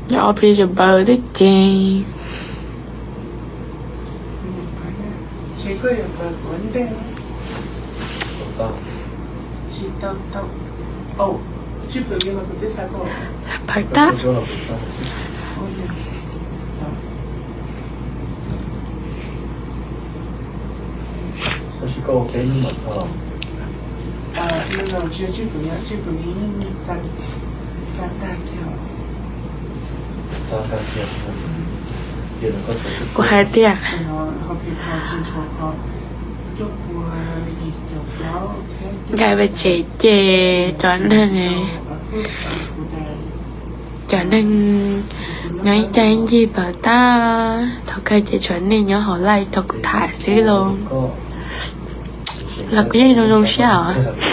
Yog ob plig zaum npaws twb ces. Phav tab. Kuv hais tias nkag pem tsev ces cov neeg, cov neeg nyob ib cag ib ncig pawg tab, thaum kawg ces tshuav nej nyob hauv live nrog kuv tham xwb los. Los kuv yeej zoo zoo siab os.